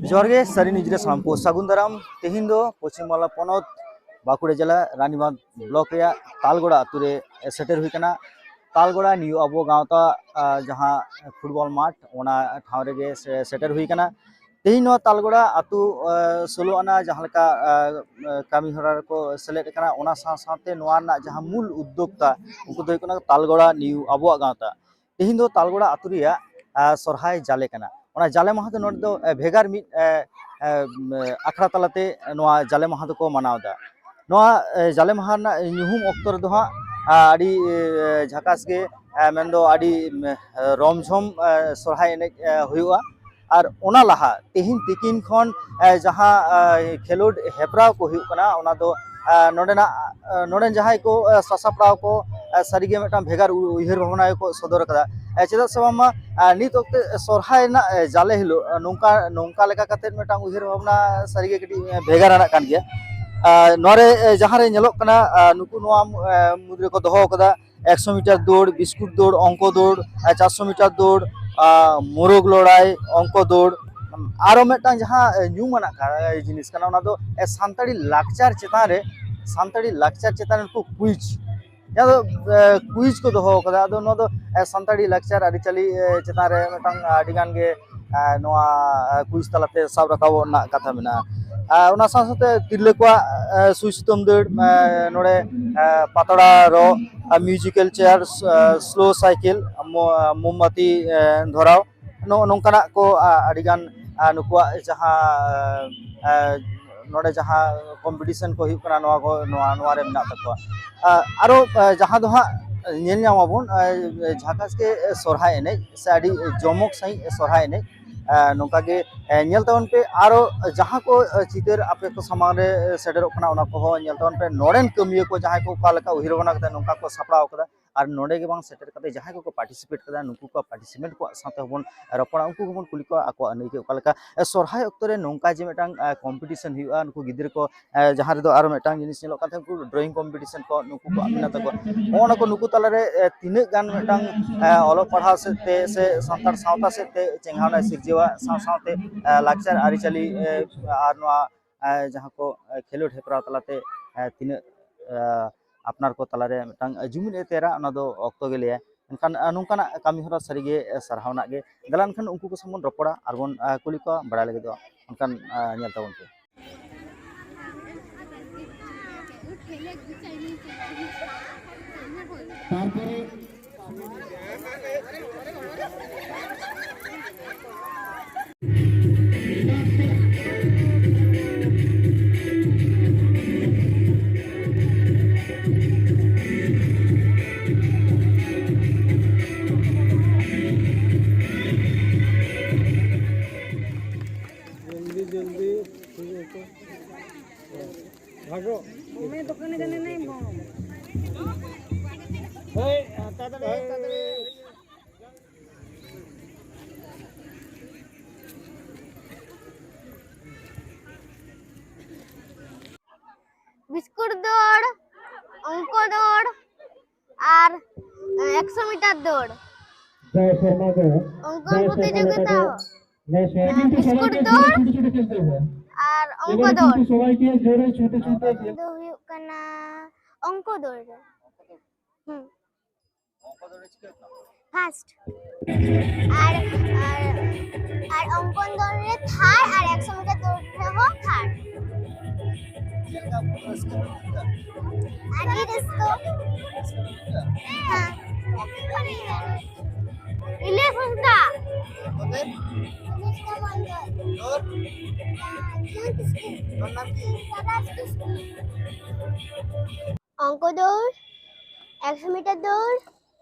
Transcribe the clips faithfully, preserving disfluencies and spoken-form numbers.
ᱡᱚᱦᱟᱨ ᱜᱮ, ᱥᱟᱹᱨᱤ ᱱᱤᱡᱽ ᱨᱮ ᱥᱟᱱᱟᱢ ᱠᱚ ᱥᱟᱹᱜᱩᱱ ᱫᱟᱨᱟᱢ᱾ ᱛᱮᱦᱮᱧ ᱫᱚ ᱯᱚᱪᱷᱤᱢ ᱵᱟᱝᱞᱟ ᱯᱚᱱᱚᱛ ᱵᱟᱸᱠᱩᱲᱟ ᱡᱮᱞᱟ ᱨᱟᱱᱤᱵᱟᱸᱫᱷ ᱵᱞᱚᱠ ᱨᱮᱭᱟᱜ ᱛᱟᱞᱜᱚᱲᱟ ᱟᱛᱳ ᱨᱮ ᱥᱮᱴᱮᱨ ᱦᱩᱭ ᱠᱟᱱᱟ᱾ ᱛᱟᱞᱜᱚᱲᱟ ᱱᱤᱭᱩ ᱟᱵᱚ ᱜᱟᱶᱛᱟ, ᱟᱨ ᱡᱟᱦᱟᱸ ᱯᱷᱩᱴᱵᱚᱞ ᱢᱟᱴᱷ, ᱚᱱᱟ ᱴᱷᱟᱶ ᱨᱮᱜᱮ ᱥᱮ-, ᱥᱮᱴᱮᱨ ᱦᱩᱭ ᱠᱟᱱᱟ᱾ ᱛᱮᱦᱮᱧ ᱱᱚᱣᱟ ᱛᱟᱞᱜᱚᱲᱟ ᱟᱛᱳ, ᱟᱨ ᱥᱳᱞᱳ ᱟᱱᱟ ᱡᱟᱦᱟᱸ ᱞᱮᱠᱟ, ᱟᱨ ᱠᱟᱹᱢᱤ ᱦᱚᱨᱟ ᱨᱮᱠᱚ ᱥᱮᱞᱮᱫ ᱟᱠᱟᱱᱟ, ᱚᱱᱟ ᱥᱟᱶ ᱥᱟᱶᱛᱮ ᱱᱚᱣᱟ ᱨᱮᱱᱟᱜ ᱡᱟᱦᱟᱸ ᱢᱩᱞ ᱩᱫᱽᱫᱳᱠᱛᱟ, ᱩᱱᱠᱩ ᱫᱚ ᱦᱩᱭᱩᱜ ᱠᱟᱱᱟ ᱛᱟᱞᱜᱚᱲᱟ ᱱᱤᱭᱩ ᱟᱵᱚᱣᱟᱜ ᱜᱟᱶᱛᱟ᱾ ᱛᱮᱦᱮᱧ ᱫᱚ ᱛᱟᱞᱜᱚᱲᱟ ᱟᱛᱳ ᱨᱮᱭᱟᱜ, ᱟᱨ ᱥᱚᱨᱦᱟᱭ ᱡᱟᱞᱮ ᱠᱟᱱᱟ᱾ ᱚᱱᱟ ᱡᱟᱞᱮ ᱢᱟᱦᱟ ᱫᱚ ᱱᱚᱰᱮ ᱫᱚ, ᱮ, ᱵᱷᱮᱜᱟᱨ ᱢᱤᱫ, ᱮ, ᱮ, ᱟᱠᱷᱲᱟ ᱛᱟᱞᱟᱛᱮ ᱱᱚᱣᱟ ᱡᱟᱞᱮ ᱢᱟᱦᱟ ᱫᱚᱠᱚ ᱢᱟᱱᱟᱣ ᱮᱫᱟ᱾ ᱱᱚᱣᱟ, ᱮ, ᱡᱟᱞᱮ ᱢᱟᱦᱟ ᱨᱮᱱᱟᱜ ᱧᱩᱦᱩᱢ ᱚᱠᱛᱚ ᱨᱮᱫᱚ ᱦᱟᱸᱜ, ᱟ, ᱟᱹᱰᱤ, ᱮ, ᱡᱷᱟᱠᱟᱥ ᱜᱮ, ᱮ, ᱢᱮᱱᱫᱚ ᱟᱹᱰᱤ, ᱮ, ᱨᱚᱢᱡᱷᱚᱢ, ᱮ, ᱥᱚᱨᱦᱟᱭ ᱮᱱᱮᱡ, ᱮ, ᱦᱩᱭᱩᱜᱼᱟ᱾ ᱟᱨ ᱚᱱᱟ ᱞᱟᱦᱟ ᱛᱮᱦᱮᱧ ᱛᱤᱠᱤᱱ ᱠᱷᱚᱱ, ᱮ, ᱡᱟᱦᱟᱸ, ᱮ, ᱠᱷᱮᱞᱳᱰ ᱦᱮᱯᱨᱟᱣ ᱠᱚ ᱦᱩᱭᱩᱜ ᱠᱟᱱᱟ, ᱚᱱᱟ ᱫᱚ, ᱮ, ᱱᱚᱰᱮᱱᱟᱜ, ᱮ, ᱱᱚᱰᱮᱱ ᱡᱟᱦᱟᱸᱭ ᱠᱚ, ᱮ, ᱥᱟᱥᱟᱯᱲᱟᱣ ᱠᱚ, ᱮ, ᱥᱟᱹᱨᱤᱜᱮ ᱢᱤᱫᱴᱟᱝ ᱵᱷᱮᱜᱟᱨ ᱩ-, ᱩᱭᱦᱟᱹᱨ ᱵᱷᱟᱵᱽᱱᱟ ᱜᱮᱠᱚ ᱥᱚᱫᱚᱨ ᱟᱠᱟᱫᱟ᱾ ᱮ, ᱪᱮᱫᱟᱜ ᱥᱮ ᱵᱟᱝᱢᱟ, ᱮ, ᱱᱤᱛ ᱚᱠᱛᱮ ᱥᱚᱨᱦᱟᱭ ᱨᱮᱱᱟᱜ, ᱮ, ᱡᱟᱞᱮ ᱦᱤᱞᱳᱜ, ᱮ, ᱱᱚᱝᱠᱟ, ᱱᱚᱝᱠᱟ ᱞᱮᱠᱟ ᱠᱟᱛᱮᱫ ᱢᱤᱫᱴᱟᱝ ᱩᱭᱦᱟᱹᱨ ᱵᱷᱟᱵᱽᱱᱟ ᱥᱟᱹᱨᱤᱜᱮ ᱠᱟᱹᱴᱤᱡ, ᱮ, ᱵᱷᱮᱜᱟᱨ ᱟᱱᱟᱜ ᱠᱟᱱ ᱜᱮᱭᱟ᱾ ᱮ, ᱱᱚᱣᱟᱨᱮ, ᱮ, ᱡᱟᱦᱟᱸᱨᱮ ᱧᱮᱞᱚᱜ ᱠᱟᱱᱟ, ᱮ, ᱱᱩᱠᱩ ᱱᱚᱣᱟ, ᱮ, ᱢᱩᱫᱽ ᱨᱮᱠᱚ ᱫᱚᱦᱚ ᱟᱠᱟᱫᱟ ᱮᱠᱥᱚ ᱢᱤᱴᱟᱨ ᱫᱟᱹᱲ, ᱵᱤᱥᱠᱩᱴ ᱫᱟᱹᱲ, ᱚᱝᱠᱚ ᱫᱟᱹᱲ, ᱮ, ᱪᱟᱨᱥᱚ ᱢᱤᱴᱟᱨ ᱫᱟᱹᱲ, ᱟ, ᱢᱳᱨᱚᱜᱽ ᱞᱚᱲᱟᱭ, ᱚᱝᱠᱚ ᱫᱟᱹᱲ, ᱟᱨᱚ ᱢᱤᱫᱴᱟᱝ ᱡᱟᱦᱟᱸ, ᱮ, ᱧᱩᱢᱟᱱᱟᱜ ᱠᱟ-, ᱮ, ᱡᱤᱱᱤᱥ ᱠᱟᱱᱟ, ᱚᱱᱟ ᱫᱚ, ᱮ, ᱥᱟᱱᱛᱟᱲᱤ ᱞᱟᱠᱪᱟᱨ ᱪᱮᱛᱟᱱ ᱨᱮ, ᱥᱟᱱᱛᱟᱲᱤ ᱞᱟᱠᱪᱟᱨ ᱪᱮᱛᱟᱱ ᱨᱮ ᱱᱩᱠᱩ ᱠᱩᱭᱤᱡᱽ, ᱡᱟᱦᱟᱸ ᱫᱚ, ᱮ, ᱠᱩᱭᱤᱡᱽ ᱠᱚ ᱫᱚᱦᱚ ᱟᱠᱟᱫᱟ᱾ ᱟᱫᱚ ᱱᱚᱣᱟ ᱫᱚ, ᱮ, ᱥᱟᱱᱛᱟᱲᱤ ᱞᱟᱠᱪᱟᱨ ᱟᱹᱨᱤᱪᱟᱹᱞᱤ, ᱮ, ᱪᱮᱛᱟᱱ ᱨᱮ ᱢᱤᱫᱴᱟᱝ, ᱮ, ᱟᱹᱰᱤ ᱜᱟᱱ ᱜᱮ, ᱮ, ᱱᱚᱣᱟ, ᱮ, ᱠᱩᱭᱤᱡᱽ ᱛᱟᱞᱟᱛᱮ ᱥᱟᱵ ᱨᱟᱠᱟᱵᱚᱜ ᱨᱮᱱᱟᱜ ᱠᱟᱛᱷᱟ ᱢᱮᱱᱟᱜᱼᱟ᱾ ᱟᱨ ᱚᱱᱟ ᱥᱟᱶ ᱥᱟᱶᱛᱮ ᱛᱤᱨᱞᱟᱹ ᱠᱚᱣᱟᱜ, ᱮ, ᱥᱩᱭ ᱥᱩᱛᱟᱹᱢ ᱫᱟᱹᱲ, ᱮ, ᱱᱚᱰᱮ, ᱮ, ᱯᱟᱛᱲᱟ ᱨᱚᱜ, ᱟᱨ ᱢᱤᱭᱩᱡᱤᱠᱮᱞ ᱪᱮᱭᱟᱨ, ᱮ, ᱥᱞᱳ ᱥᱟᱭᱠᱮᱞ, ᱢᱳ-, ᱢᱳᱢᱵᱟᱛᱤ, ᱮ, ᱫᱷᱚᱨᱟᱣ, ᱱᱚᱜᱼᱚ ᱱᱚᱝᱠᱟᱱᱟᱜ ᱠᱚ, ᱟ, ᱟᱹᱰᱤᱜᱟᱱ, ᱟ, ᱱᱩᱠᱩᱣᱟᱜ ᱡᱟᱦᱟᱸ, ᱟ, ᱱᱚᱰᱮ ᱡᱟᱦᱟᱸ ᱠᱚᱢᱯᱤᱴᱤᱥᱚᱱ ᱠᱚ ᱦᱩᱭᱩᱜ ᱠᱟᱱᱟ, ᱱᱚᱣᱟ ᱠᱚ, ᱱᱚᱣᱟ, ᱱᱚᱣᱟ ᱨᱮ ᱢᱮᱱᱟᱜ ᱛᱟᱠᱚᱣᱟ᱾ ᱟ, ᱟᱨᱚ, ᱟ, ᱡᱟᱦᱟᱸ ᱫᱚ ᱦᱟᱸᱜ ᱧᱮᱞ ᱧᱟᱢᱟᱵᱚᱱ, ᱟ, ᱡᱷᱟᱠᱟᱥ ᱜᱮ ᱥᱚᱨᱦᱟᱭ ᱮᱱᱮᱡ ᱥᱮ ᱟᱹᱰᱤ ᱡᱚᱢᱚᱠ ᱥᱟᱺᱦᱤᱡ ᱥᱚᱨᱦᱟᱭ ᱮᱱᱮᱡ, ᱟ, ᱱᱚᱝᱠᱟ ᱜᱮ, ᱟ, ᱧᱮᱞ ᱛᱟᱵᱚᱱ ᱯᱮ᱾ ᱟᱨᱚ ᱡᱟᱦᱟᱸ ᱠᱚ, ᱟ, ᱪᱤᱛᱟᱹᱨ ᱟᱯᱮ ᱠᱚ ᱥᱟᱢᱟᱝ ᱨᱮ ᱥᱮᱴᱮᱨᱚᱜ ᱠᱟᱱᱟ, ᱚᱱᱟ ᱠᱚᱦᱚᱸ ᱧᱮᱞ ᱛᱟᱵᱚᱱ ᱯᱮ᱾ ᱱᱚᱰᱮᱱ ᱠᱟᱹᱢᱤᱭᱟᱹ ᱠᱚ ᱡᱟᱦᱟᱸᱭ ᱠᱚ ᱚᱠᱟ ᱞᱮᱠᱟ ᱩᱭᱦᱟᱹᱨ ᱵᱷᱟᱵᱽᱱᱟ ᱠᱟᱛᱮ ᱱᱚᱝᱠᱟ ᱠᱚ ᱥᱟᱯᱲᱟᱣ ᱠᱟᱫᱟ, ᱟᱨ ᱱᱚᱰᱮ ᱜᱮ ᱵᱟᱝ ᱥᱮᱴᱮᱨ ᱠᱟᱛᱮ ᱡᱟᱦᱟᱸᱭ ᱠᱚᱠᱚ ᱯᱟᱨᱴᱤᱥᱤᱯᱮᱴ ᱠᱟᱫᱟ, ᱱᱩᱠᱩ ᱠᱚ ᱯᱟᱨᱴᱤᱥᱤᱯᱮᱴ ᱠᱚᱣᱟᱜ ᱥᱟᱶᱛᱮ ᱦᱚᱸᱵᱚᱱ ᱨᱚᱯᱚᱲᱟ, ᱩᱱᱠᱩ ᱜᱮᱵᱚᱱ ᱠᱩᱞᱤ ᱠᱚᱣᱟ ᱟᱠᱚᱣᱟᱜ ᱟᱹᱱᱟᱹᱭᱠᱟᱹᱣ ᱚᱠᱟ ᱞᱮᱠᱟ᱾ ᱮ, ᱥᱚᱨᱦᱟᱭ ᱚᱠᱛᱚ ᱨᱮ ᱱᱚᱝᱠᱟ ᱡᱮ ᱢᱤᱫᱴᱟᱝ, ᱮ, ᱠᱚᱢᱯᱤᱴᱤᱥᱚᱱ ᱦᱩᱭᱩᱜᱼᱟ, ᱱᱩᱠᱩ ᱜᱤᱫᱽᱨᱟᱹ ᱠᱚ, ᱮ, ᱡᱟᱦᱟᱸ ᱨᱮᱫᱚ ᱟᱨᱚ ᱢᱤᱫᱴᱟᱝ ᱡᱤᱱᱤᱥ ᱧᱮᱞᱚᱜ ᱠᱟᱱ ᱛᱟᱦᱮᱸᱫ, ᱩᱱᱠᱩ ᱰᱨᱚᱭᱤᱝ ᱠᱚᱢᱯᱤᱴᱤᱥᱚᱱ ᱠᱚ, ᱱᱩᱠᱩ ᱠᱚ ᱢᱮᱱᱟᱜ ᱛᱟᱠᱚᱣᱟ᱾ ᱱᱚᱜᱼᱚ ᱱᱚᱣᱟ ᱠᱚ ᱱᱩᱠᱩ ᱛᱟᱞᱟᱨᱮ, ᱮ, ᱛᱤᱱᱟᱹᱜ ᱜᱟᱱ ᱢᱤᱫᱴᱟᱝ, ᱮ, ᱚᱞᱚᱜ ᱯᱟᱲᱦᱟᱣ ᱥᱮᱫ ᱛᱮ ᱥᱮ ᱥᱟᱱᱛᱟᱲ ᱥᱟᱶᱛᱟ ᱥᱮᱫ ᱛᱮ ᱪᱮᱸᱜᱷᱟᱣᱱᱟᱭ ᱥᱤᱨᱡᱟᱹᱣᱟ, ᱥᱟᱶ ᱥᱟᱶᱛᱮ, ᱮ, ᱞᱟᱠᱪᱟᱨ ᱟᱹᱨᱤᱪᱟᱹᱞᱤ, ᱮ, ᱟᱨ ᱱᱚᱣᱟ, ᱮ, ᱡᱟᱦᱟᱸ ᱠᱚ, ᱮ, ᱠᱷᱮᱞᱳᱰ ᱦᱮᱯᱨᱟᱣ ᱛᱟᱞᱟᱛᱮ, ᱮ, ᱛᱤᱱᱟᱹᱜ, ᱮ, ᱟᱯᱱᱟᱨ ᱠᱚ ᱛᱟᱞᱟᱨᱮ ᱢᱤᱫᱴᱟᱝ ᱡᱩᱢᱤᱫ ᱮ ᱛᱮᱭᱟᱨᱟ, ᱚᱱᱟ ᱫᱚ ᱚᱠᱛᱚ ᱜᱮ ᱞᱟᱹᱭᱟᱭ᱾ ᱮᱱᱠᱷᱟᱱ, ᱮ, ᱱᱚᱝᱠᱟᱱᱟᱜ ᱠᱟᱹᱢᱤ ᱦᱚᱨᱟ ᱥᱟᱹᱨᱤᱜᱮ, ᱮ, ᱥᱟᱨᱦᱟᱣ ᱨᱮᱱᱟᱜ ᱜᱮ᱾ ᱫᱮᱞᱟ ᱮᱱᱠᱷᱟᱱ ᱩᱱᱠᱩ ᱠᱚ ᱥᱟᱶ ᱵᱚᱱ ᱨᱚᱯᱚᱲᱟ ᱟᱨ ᱵᱚᱱ, ᱮ, ᱠᱩᱞᱤ ᱠᱚᱣᱟ, ᱵᱟᱲᱟᱭ ᱞᱟᱹᱜᱤᱫᱚᱜᱼᱟ᱾ ᱮᱱᱠᱷᱟᱱ, ᱮ, ᱧᱮᱞ ᱛᱟᱵᱚᱱ ᱯᱮ᱾ ᱛᱟᱨᱯᱚᱨᱮ ᱡᱚᱞᱫᱤ ᱡᱚᱞᱫᱤ ᱴᱷᱤᱠ ᱟᱪᱷᱮ᱾ ᱵᱷᱟᱜᱚ᱾ ᱦᱳᱭ, ᱛᱟᱲᱟᱛᱟᱲᱤ, ᱛᱟᱲᱟᱛᱟᱲᱤ᱾ ᱵᱤᱥᱠᱩᱴ ᱫᱟᱹᱲ, ᱚᱝᱠᱚ ᱫᱟᱹᱲ, ᱟᱨ ᱮᱠᱥᱚ ᱢᱤᱴᱟᱨ ᱫᱟᱹᱲ᱾ ᱡᱟᱭ ᱥᱮᱨᱢᱟ ᱜᱮ, ᱩᱱᱠᱩ ᱡᱟᱭ ᱥᱮᱨᱢᱟ ᱯᱨᱚᱛᱤᱡᱳᱜᱤᱛᱟ ᱞᱮᱠᱟᱜᱮ ᱱᱮᱥ ᱦᱚᱸ ᱵᱤᱥᱠᱩᱴ ᱫᱟᱹᱲ ᱥᱚᱵᱟᱭ ᱜᱮ ᱡᱳᱨᱮ ᱪᱷᱩᱴᱮ ᱪᱷᱩᱴᱮ ᱠᱷᱮᱞ ᱛᱟᱵᱚᱱᱟ᱾ ᱟᱨ ᱚᱝᱠᱚ ᱮᱵᱟᱨᱮ ᱫᱟᱹᱲ᱾ ᱠᱤᱱᱛᱩ ᱥᱚᱵᱟᱭ ᱜᱮ ᱡᱳᱨᱮ ᱪᱷᱩᱴᱮ ᱪᱷᱩᱴᱮ ᱠᱷᱮᱞ᱾ ᱫᱚ ᱦᱩᱭᱩᱜ ᱠᱟᱱᱟ ᱚᱝᱠᱚ ᱫᱟᱹᱲ ᱨᱮ᱾ ᱦᱩᱸ᱾ ᱯᱷᱟᱥᱴ᱾ ᱟᱨ, ᱟᱨ, ᱟᱨ ᱚᱝᱠᱚᱱ ᱫᱟᱹᱲ ᱨᱮ ᱛᱷᱟᱨᱰ ᱟᱨ ᱮᱠᱥᱚ ᱢᱤᱴᱟᱨ ᱫᱟᱹᱲ ᱨᱮᱦᱚᱸ ᱛᱷᱟᱨᱰ᱾ ᱟᱹᱰᱤ ᱨᱟᱹᱥᱠᱟᱹ᱾ ᱦᱮᱸ᱾ ᱤᱞᱤᱭᱟᱥ ᱦᱟᱸᱥᱫᱟ᱾ ᱚᱱᱩᱥᱠᱟ ᱢᱚᱱᱰᱚᱞ᱾ ᱚᱝᱠᱚ ᱫᱟᱹᱲ, ᱮᱠᱥᱚ ᱢᱤᱴᱟᱨ ᱫᱟᱹᱲ,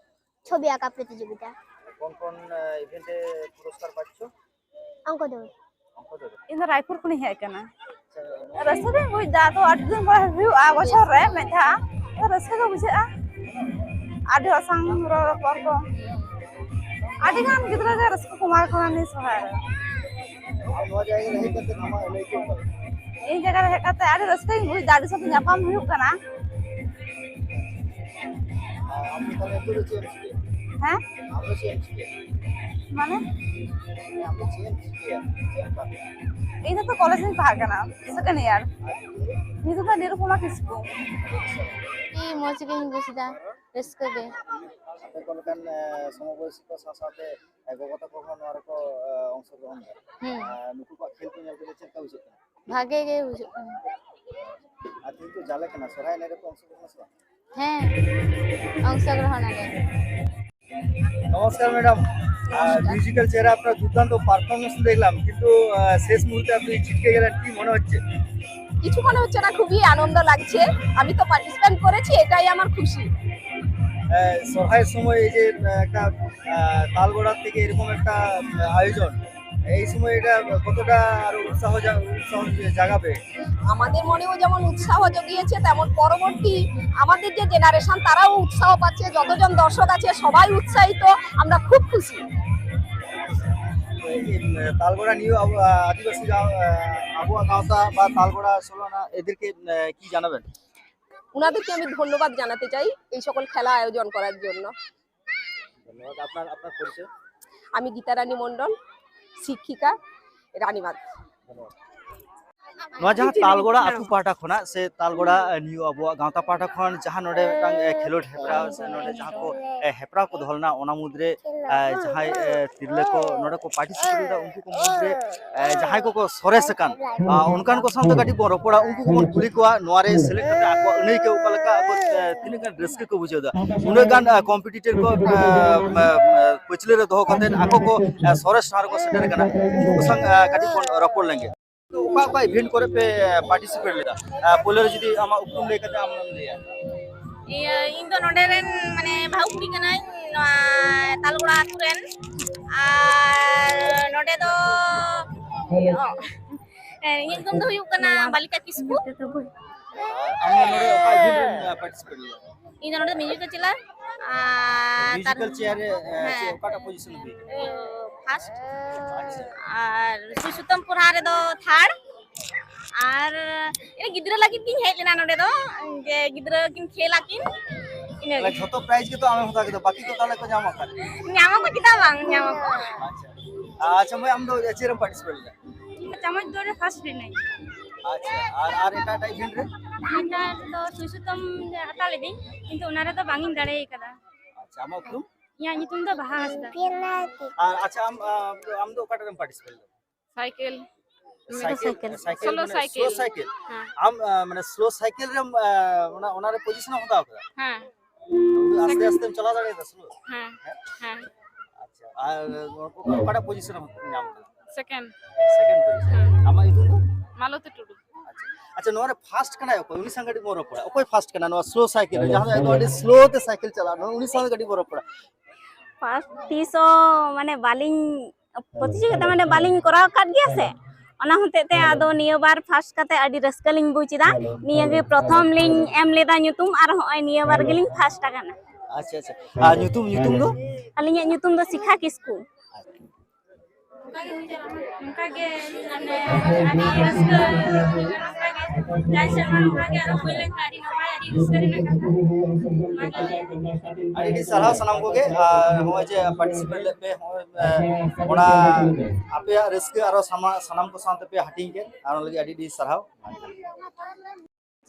ছবি আঁকা প্রতিযোগিতা। কোন কোন, আহ, ইভেন্টে পুরস্কার পাচ্ছ? ᱚᱝᱠᱚ ᱫᱟᱹᱲ᱾ ᱚᱝᱠᱚ ᱫᱟᱹᱲ᱾ ᱤᱧ ᱫᱚ ᱨᱟᱭᱯᱩᱨ ᱠᱷᱚᱱᱤᱧ ᱦᱮᱡ ᱟᱠᱟᱱᱟ᱾ ᱟᱪᱪᱷᱟ, ᱱᱚᱣᱟ ᱨᱟᱹᱥᱠᱟᱹ ᱜᱮ ᱵᱩᱡᱽ ᱫᱟ, ᱟᱫᱚ ᱟᱹᱰᱤ ᱫᱤᱱ ᱯᱚᱨᱮ ᱦᱩᱭᱩᱜᱼᱟ ᱵᱚᱪᱷᱚᱨ ᱨᱮ ᱢᱤᱫ ᱫᱷᱟᱣ, ᱛᱚ ᱨᱟᱹᱥᱠᱟᱹ ᱜᱮ ᱵᱩᱡᱷᱟᱹᱜᱼᱟ᱾ ᱟᱹᱰᱤ ᱦᱚᱲ ᱥᱟᱶ ᱨᱚᱲ ᱨᱚᱯᱚᱲ ᱠᱚ, ᱟᱹᱰᱤ ᱜᱟᱱ ᱜᱤᱫᱽᱨᱟᱹ ᱜᱮ ᱨᱟᱹᱥᱠᱟᱹ ᱠᱚ ᱮᱢᱟ ᱠᱚ ᱠᱟᱱᱟ ᱱᱤᱭᱟᱹ ᱥᱚᱦᱨᱟᱭ ᱨᱮ᱾ ᱟᱨ ᱱᱚᱣᱟ ᱡᱟᱭᱜᱟ ᱨᱮ ᱦᱮᱡ ᱠᱟᱛᱮ ᱟᱢᱟᱜ ᱟᱹᱱᱟᱹᱭᱠᱟᱹᱣ ᱚᱠᱟ ᱞᱮᱠᱟ? ᱤᱧ ᱡᱟᱭᱜᱟ ᱨᱮ ᱦᱮᱡ ᱠᱟᱛᱮ ᱟᱹᱰᱤ ᱨᱟᱹᱥᱠᱟᱹᱧ ᱵᱩᱡᱽ ᱮᱫᱟ, ᱟᱹᱰᱤ ᱥᱟᱶᱛᱮ ᱧᱟᱯᱟᱢ ᱦᱩᱭᱩᱜ ᱠᱟᱱᱟ᱾ ᱟᱨ ᱟᱢ ᱫᱚ ᱛᱟᱦᱞᱮ ᱱᱤᱛᱚᱜ ᱫᱚ ᱪᱮᱫ ᱮᱢ ᱪᱤᱠᱟᱹᱭᱟ? ᱦᱮᱸ? ᱟᱢ ᱫᱚ ᱪᱮᱫ ᱮᱢ ᱪᱤᱠᱟᱹᱭᱟ? ᱢᱟᱱᱮ? ᱟᱢ ᱫᱚ ᱪᱮᱫ ᱮᱢ ᱪᱤᱠᱟᱹᱭᱟ? ᱪᱮᱫ ᱮᱢ ᱠᱟᱹᱢᱤᱭᱟ? ᱤᱧ ᱫᱚ ᱛᱚ ᱠᱚᱞᱮᱡᱽ ᱨᱤᱧ ᱯᱟᱲᱦᱟᱜ ᱠᱟᱱᱟ, ᱥᱮᱠᱮᱱᱰ ᱤᱭᱟᱨ᱾ ᱧᱩᱛᱩᱢ ᱫᱚ ᱱᱤᱨᱩᱯᱚᱢᱟ ᱠᱤᱥᱠᱩ᱾ ᱟᱹᱰᱤ ᱢᱚᱡᱽ ᱜᱤᱧ ᱵᱩᱡᱽ ᱮᱫᱟ, ᱨᱟᱹᱥᱠᱟᱹ ᱜᱮ᱾ ᱟᱯᱮ ᱠᱚ ᱞᱮᱠᱟᱱ, ᱮ, ᱥᱚᱢᱚᱵᱚᱭᱥᱤ ᱠᱚ ᱥᱟᱶ ᱥᱟᱶᱛᱮ, ᱮ, ᱜᱚᱜᱚ ᱛᱟᱠᱚ ᱦᱚᱸ ᱱᱚᱣᱟ ᱨᱮᱠᱚ, ᱮ, ᱚᱝᱥᱚᱜᱨᱚᱦᱚᱱ ᱮᱫᱟ᱾ ᱦᱩᱸ᱾ ᱟᱨ ᱱᱩᱠᱩ ᱠᱚᱣᱟᱜ ᱠᱷᱮᱞ ᱠᱚ ᱧᱮᱞ ᱠᱟᱛᱮ ᱪᱮᱫ ᱞᱮᱠᱟ ᱵᱩᱡᱷᱟᱹᱜ ᱠᱟᱱᱟ? ᱵᱷᱟᱜᱮ ᱜᱮ ᱵᱩᱡᱷᱟᱹᱜ ᱠᱟᱱᱟ᱾ ᱟᱨ ᱛᱮᱦᱮᱧ ᱠᱚ ᱡᱟᱞᱮ ᱠᱟᱱᱟ, ᱥᱚᱨᱦᱟᱭ ᱮᱱᱮᱡ ᱨᱮᱠᱚ ᱚᱝᱥᱚᱜᱨᱚᱦᱚᱱᱟ ᱥᱮ ᱵᱟᱝ? ᱦᱮᱸ, ᱚᱝᱥᱚᱜᱨᱚᱦᱚᱱ ᱟᱞᱮ᱾ নমস্কার ম্যাডাম। আহ, নমস্কার। মিউজিক্যাল চেয়ারে আপনার দুর্দান্ত পারফরমেন্স দেখলাম, কিন্তু, আহ, শেষ মুহূর্তে আপনি ছিটকে গেলেন, কি মনে হচ্ছে? কিছু মনে হচ্ছে না, খুবই আনন্দ লাগছে। আমি তো পার্টিসিপেট করেছি, এটাই আমার খুশি। আহ, সরহাইর সময় এই যে, আহ, একটা, আহ, তালগোড়া থেকে এরকম একটা, আহ, আয়োজন, এই সময় এটা কতটা আরো উৎসাহ জা-, উৎসাহ জাগাবে? আমাদের মনেও যেমন উৎসাহ জগিয়েছে, তেমন পরবর্তী আমাদের যে জেনারেশন, তারাও উৎসাহ পাচ্ছে। যতজন দর্শক আছে, সবাই উৎসাহিত, আমরা খুব খুশি। এই, উম, তালগোড়া নিউ আব-, আহ, আদিবাসী গাঁও, আহ, আবুয়া গাঁওতা বা তালগোড়া ষোলো আনা এদেরকে, আহ, কি জানাবেন? ওনাদেরকে আমি ধন্যবাদ জানাতে চাই এই সকল খেলা আয়োজন করার জন্য। ধন্যবাদ। আপনার, আপনার পরিচয়? আমি গীতা রানী মণ্ডল, শিক্ষিকা, রানীবাঁধ। ধন্যবাদ। ᱱᱚᱣᱟ ᱡᱟᱦᱟᱸ ᱛᱟᱞᱜᱚᱲᱟ ᱟᱹᱛᱩ ᱯᱟᱦᱴᱟ ᱠᱷᱚᱱᱟᱜ ᱥᱮ ᱛᱟᱞᱜᱚᱲᱟ, ᱮ, ᱱᱤᱭᱩ ᱟᱵᱚᱣᱟᱜ ᱜᱟᱶᱛᱟ ᱯᱟᱦᱴᱟ ᱠᱷᱚᱱ ᱡᱟᱦᱟᱸ ᱱᱚᱰᱮ ᱢᱤᱫᱴᱟᱝ, ᱮ, ᱠᱷᱮᱞᱳᱰ ᱦᱮᱯᱨᱟᱣ ᱥᱮ ᱱᱚᱰᱮ ᱡᱟᱦᱟᱸ ᱠᱚ, ᱮ, ᱦᱮᱯᱨᱟᱣ ᱠᱚ ᱫᱚᱦᱚ ᱞᱮᱱᱟ, ᱚᱱᱟ ᱢᱩᱫᱽᱨᱮ, ᱮ, ᱡᱟᱦᱟᱸᱭ, ᱮ, ᱛᱤᱨᱞᱟᱹ ᱠᱚ ᱱᱚᱰᱮ ᱠᱚ ᱯᱟᱨᱴᱤᱥᱤᱯᱮᱴ ᱞᱮᱫᱟ, ᱩᱱᱠᱩ ᱠᱚ ᱢᱩᱫᱽᱨᱮ, ᱮ, ᱡᱟᱦᱟᱸᱭ ᱠᱚᱠᱚ ᱥᱚᱨᱮᱥ ᱟᱠᱟᱱ, ᱟ, ᱚᱱᱠᱟᱱ ᱠᱚ ᱥᱟᱶᱛᱮ ᱠᱟᱹᱴᱤᱡ ᱵᱚᱱ ᱨᱚᱯᱚᱲᱟ, ᱩᱱᱠᱩ ᱠᱚᱵᱚᱱ ᱠᱩᱞᱤ ᱠᱚᱣᱟ ᱱᱚᱣᱟ ᱨᱮ ᱥᱮᱞᱮᱫ ᱠᱟᱛᱮ ᱟᱠᱚᱣᱟᱜ ᱟᱹᱱᱟᱹᱭᱠᱟᱹᱣ ᱚᱠᱟ ᱞᱮᱠᱟ, ᱟᱠᱚ, ᱮ, ᱛᱤᱱᱟᱹᱜ ᱜᱟᱱ ᱨᱟᱹᱥᱠᱟᱹ ᱠᱚ ᱵᱩᱡᱷᱟᱹᱣ ᱮᱫᱟ᱾ ᱩᱱᱟᱹᱜ ᱜᱟᱱ, ᱟ, ᱠᱚᱢᱯᱤᱴᱤᱴᱚᱨ ᱠᱚ, ᱟ, ᱟ, ᱟ, ᱯᱟᱹᱪᱷᱞᱟᱹ ᱨᱮ ᱫᱚᱦᱚ ᱠᱟᱛᱮ ᱟᱠᱚ ᱠᱚ, ᱟ, ᱥᱚᱨᱮᱥ ᱴᱷᱟᱶ ᱨᱮᱠᱚ ᱥᱮᱴᱮᱨ ᱟᱠᱟᱱᱟ, ᱩᱱᱠᱩ ᱠᱚ ᱥᱟᱶ, ᱟ, ᱠᱟᱹᱴᱤᱡ ᱵᱚᱱ ᱨᱚᱯᱚᱲ ᱞᱮᱱᱜᱮ᱾ ᱚᱠᱟ ᱚᱠᱟ ᱤᱵᱷᱮᱱᱴ ᱠᱚᱨᱮ ᱯᱮ ᱯᱟᱨᱴᱤᱥᱤᱯᱮᱴ ᱞᱮᱫᱟ? ᱟ, ᱯᱳᱭᱞᱳ ᱨᱮ ᱡᱩᱫᱤ ᱟᱢᱟᱜ ᱩᱯᱨᱩᱢ ᱞᱟᱹᱭ ᱠᱟᱛᱮ ᱟᱢᱮᱢ ᱞᱟᱹᱭᱟ᱾ ᱤᱭᱟᱹ, ᱤᱧ ᱫᱚ ᱱᱚᱰᱮ ᱨᱮᱱ, ᱢᱟᱱᱮ, ᱵᱟᱹᱦᱩ ᱠᱩᱲᱤ ᱠᱟᱹᱱᱟᱹᱧ, ᱱᱚᱣᱟ ᱛᱟᱞᱜᱚᱲᱟ ᱟᱹᱛᱩ ᱨᱮᱱ᱾ ᱟᱨ ᱱᱚᱰᱮ ᱫᱚ, ᱚ, ᱦᱮᱸ, ᱤᱧᱟᱹᱜ ᱧᱩᱛᱩᱢ ᱫᱚ ᱦᱩᱭᱩᱜ ᱠᱟᱱᱟ ᱵᱟᱞᱤᱠᱟ ᱠᱤᱥᱠᱩ᱾ ᱟᱢ ᱫᱚ ᱱᱚᱰᱮ ᱚᱠᱟ ᱤᱵᱷᱮᱱᱴ ᱨᱮᱢ ᱯᱟᱨᱴᱤᱥᱤᱯᱮᱴ ᱞᱮᱫᱟ? ᱤᱧ ᱫᱚ ᱱᱚᱰᱮ ᱢᱤᱭᱩᱡᱤᱠ ᱪᱮᱭᱟᱨ, ᱟᱨ ᱢᱤᱭᱩᱡᱤᱠᱟᱞ ᱪᱮᱭᱟᱨ ᱨᱮ, ᱮ, ᱦᱮᱸ᱾ ᱪᱮᱫ, ᱚᱠᱟᱴᱟᱜ ᱯᱚᱡᱤᱥᱚᱱ ᱦᱩᱭ ᱠᱟᱱᱟ? ᱯᱷᱟᱥᱴ᱾ ᱟᱪᱪᱷᱟ᱾ ᱟᱨ ᱥᱩᱭ ᱥᱩᱛᱟᱹᱢ ᱯᱚᱨᱦᱟ ᱨᱮᱫᱚ ᱛᱷᱟᱨᱰ᱾ ᱟᱨ ᱤᱧ ᱜᱤᱫᱽᱨᱟᱹ ᱞᱟᱹᱜᱤᱫ ᱜᱤᱧ ᱦᱮᱡ ᱞᱮᱱᱟ ᱱᱚᱰᱮ ᱫᱚ, ᱡᱮ ᱜᱤᱫᱽᱨᱟᱹ ᱠᱤᱱ ᱠᱷᱮᱞ ᱟᱠᱤᱱ, ᱤᱱᱟᱹ ᱛᱟᱦᱞᱮ ᱜᱮ᱾ ᱡᱷᱚᱛᱚ ᱯᱨᱟᱭᱤᱡᱽ ᱜᱮᱛᱚ ᱟᱢᱮᱢ ᱦᱟᱛᱟᱣ ᱠᱮᱫᱟ, ᱵᱟᱹᱠᱤ ᱠᱚ ᱛᱟᱦᱞᱮ ᱠᱚ ᱧᱟᱢᱟ ᱚᱠᱟᱨᱮ? ᱧᱟᱢ ᱟᱠᱚ, ᱪᱮᱫᱟᱜ ᱵᱟᱝ ᱧᱟᱢ ᱟᱠᱚ᱾ ᱟᱪᱪᱷᱟ᱾ ᱟᱪᱪᱷᱟ ᱢᱟᱹᱭ, ᱟᱢ ᱫᱚ ᱪᱮᱫ ᱨᱮᱢ ᱯᱟᱨᱴᱤᱥᱤᱯᱮᱴ ᱞᱮᱫᱟ? ᱤᱧ ᱫᱚ ᱪᱟᱢᱚᱪ ᱫᱚ ᱨᱮ ᱯᱷᱟᱥᱴ ᱨᱤᱱᱟᱹᱧ᱾ ᱟᱪᱪᱷᱟ, ᱟᱨ, ᱟᱨ ᱮᱴᱟᱜ ᱮᱴᱟᱜ ᱤᱵᱷᱮᱱᱴ ᱨᱮ? ᱮᱴᱟᱜ ᱫᱚ ᱥᱩᱭ ᱥᱩᱛᱟᱹᱢ ᱦᱟᱛᱟᱣ ᱞᱤᱫᱟᱹᱧ, ᱠᱤᱱᱛᱩ ᱚᱱᱟ ᱨᱮᱫᱚ ᱵᱟᱝ ᱤᱧ ᱫᱟᱲᱮ ᱠᱟᱫᱟ᱾ ᱟᱪᱪᱷᱟ, ᱟᱢᱟᱜ ᱩᱯᱨᱩᱢ? ᱤᱧᱟᱜ ᱧᱩᱛᱩᱢ ᱫᱚ ᱵᱟᱦᱟ ᱦᱟᱸᱥᱫᱟ᱾ ᱟᱨ ᱟᱪᱪᱷᱟ, ᱟᱢ, ᱟᱢ ᱫᱚ ᱚᱠᱟᱴᱟᱜ ᱨᱮᱢ ᱯᱟᱨᱴᱤᱥᱤᱯᱮᱴ ᱞᱮᱫᱟ? ᱥᱟᱭᱠᱮᱞ᱾ Cycle, cycle. ᱥᱟᱭᱠᱮᱞ, ᱥᱳᱞᱳ ᱢᱟᱱᱮ ᱥᱟᱭᱠᱮᱞ᱾ ᱥᱳᱞᱳ ᱥᱟᱭᱠᱮᱞ᱾ ᱦᱮᱸ᱾ ᱟᱢ, ᱟ, ᱢᱟᱱᱮ ᱥᱞᱳ ᱥᱟᱭᱠᱮᱞ ᱨᱮᱢ, ᱟ, ᱚᱱᱟ, ᱚᱱᱟ ᱨᱮ ᱯᱚᱡᱤᱥᱚᱱ ᱮᱢ ᱦᱟᱛᱟᱣ ᱠᱮᱫᱟ? ᱦᱮᱸ᱾ ᱟᱥᱛᱮ ᱥᱮᱠᱮᱱᱰ᱾ ᱟᱥᱛᱮᱢ ᱪᱟᱞᱟᱣ ᱫᱟᱲᱮᱭᱟᱫᱟ ᱥᱞᱳ? ᱦᱮᱸ, ᱦᱮᱸ᱾ ᱟᱪᱪᱷᱟ, ᱟᱨ ᱚᱠᱟᱴᱟᱜ ᱯᱚᱡᱤᱥᱚᱱ ᱮᱢ ᱧᱟᱢ ᱠᱮᱫᱟ? ᱥᱮᱠᱮᱱᱰ᱾ Second position. ᱦᱮᱸ᱾ ᱟᱢᱟᱜ ᱧᱩᱛᱩᱢ ᱫᱚ? ᱢᱟᱞᱚᱛᱤ ᱴᱩᱰᱩ᱾ ᱟᱪᱪᱷᱟ, ᱟᱪᱪᱷᱟ, ᱱᱚᱣᱟ ᱨᱮ ᱯᱷᱟᱥᱴ ᱠᱟᱱᱟᱭ ᱚᱠᱚᱭ? ᱩᱱᱤ ᱥᱟᱶ ᱠᱟᱹᱴᱤᱡ ᱵᱚᱱ ᱨᱚᱯᱚᱲᱟ᱾ ᱚᱠᱚᱭ ᱯᱷᱟᱥᱴ ᱠᱟᱱᱟ ᱱᱚᱣᱟ ᱥᱞᱳ ᱥᱟᱭᱠᱮᱞ ᱨᱮ? ᱡᱟᱦᱟᱸ ᱫᱚ ᱮᱠᱫᱚᱢ ᱟᱹᱰᱤ ᱥᱞᱳ ᱛᱮ ᱥᱟᱭᱠᱮᱞ ᱪᱟᱞᱟᱜᱼᱟ, ᱱᱚᱣᱟ ᱩᱱᱤ ᱥᱟᱶ ᱠᱟᱹᱴᱤᱡ ᱵᱚᱱ ᱨᱚᱯᱚᱲᱟ᱾ ᱯᱷᱟᱥᱴ ᱛᱤᱥ ᱦᱚᱸ ᱢᱟᱱᱮ ᱵᱟᱹᱞᱤᱧ ᱯᱨᱚᱛᱤᱡᱳᱜᱤᱛᱟ ᱢᱟᱱᱮ ᱵᱟᱹᱞᱤᱧ ᱠᱚᱨᱟᱣ ᱟᱠᱟᱫ ᱜᱮᱭᱟ ᱥᱮ, ᱚᱱᱟ ᱦᱚᱛᱮᱡ ᱛᱮ ᱟᱫᱚ ᱱᱤᱭᱟᱹ ᱵᱟᱨ ᱯᱷᱟᱥᱴ ᱠᱟᱛᱮ ᱟᱹᱰᱤ ᱨᱟᱹᱥᱠᱟᱹ ᱞᱤᱧ ᱵᱩᱡᱽ ᱮᱫᱟ᱾ ᱱᱤᱭᱟᱹ ᱜᱮ ᱯᱨᱚᱛᱷᱚᱢ ᱞᱤᱧ ᱮᱢ ᱞᱮᱫᱟ ᱧᱩᱛᱩᱢ, ᱟᱨ ᱦᱚᱸᱜᱼᱚᱭ ᱱᱤᱭᱟᱹ ᱵᱟᱨ ᱜᱮᱞᱤᱧ ᱯᱷᱟᱥᱴ ᱟᱠᱟᱱᱟ᱾ ᱟᱪᱪᱷᱟ, ᱟᱪᱪᱷᱟ᱾ ᱟᱨ ᱧᱩᱛᱩᱢ, ᱧᱩᱛᱩᱢ ᱫᱚ? ᱟᱹᱞᱤᱧᱟᱜ ᱧᱩᱛᱩᱢ ᱫᱚ ᱥᱤᱠᱷᱟ ᱠᱤᱥᱠᱩ᱾ ᱚᱱᱠᱟ ᱜᱮ ᱦᱩᱭ ᱪᱟᱞᱟᱜ ᱢᱟ᱾ ᱚᱱᱠᱟ ᱜᱮ, ᱢᱟᱱᱮ, ᱟᱹᱰᱤ ᱨᱟᱹᱥᱠᱟᱹ, ᱱᱚᱝᱠᱟ ᱜᱮ ᱡᱟᱭ ᱥᱮᱨᱢᱟ ᱱᱚᱝᱠᱟ ᱜᱮ ᱟᱨᱚ ᱦᱩᱭ ᱞᱮᱱᱠᱷᱟᱱ ᱟᱹᱰᱤ ᱱᱟᱯᱟᱭ, ᱟᱹᱰᱤ ᱨᱟᱹᱥᱠᱟᱹ ᱨᱮᱱᱟᱜ ᱠᱟᱛᱷᱟ᱾ ᱚᱱᱟ ᱜᱮ ᱞᱟᱹᱭ᱾ ᱟᱹᱰᱤ ᱟᱹᱰᱤ ᱥᱟᱨᱦᱟᱣ ᱥᱟᱱᱟᱢ ᱠᱚᱜᱮ, ᱟᱨ ᱱᱚᱜᱼᱚᱭ ᱡᱮ ᱯᱟᱨᱴᱤᱥᱤᱯᱮᱴ ᱞᱮᱫ ᱯᱮ, ᱱᱚᱜᱼᱚᱭ, ᱮ, ᱚᱱᱟ ᱟᱯᱮᱭᱟᱜ ᱨᱟᱹᱥᱠᱟᱹ ᱟᱨᱚ ᱥᱟᱢᱟ-, ᱥᱟᱱᱟᱢ ᱠᱚ ᱥᱟᱶ ᱛᱮᱯᱮ ᱦᱟᱹᱴᱤᱧ ᱠᱮᱫ, ᱟᱨ ᱚᱱᱟ ᱞᱟᱹᱜᱤᱫ ᱟᱹᱰᱤ ᱟᱹᱰᱤ ᱥᱟᱨᱦᱟᱣ᱾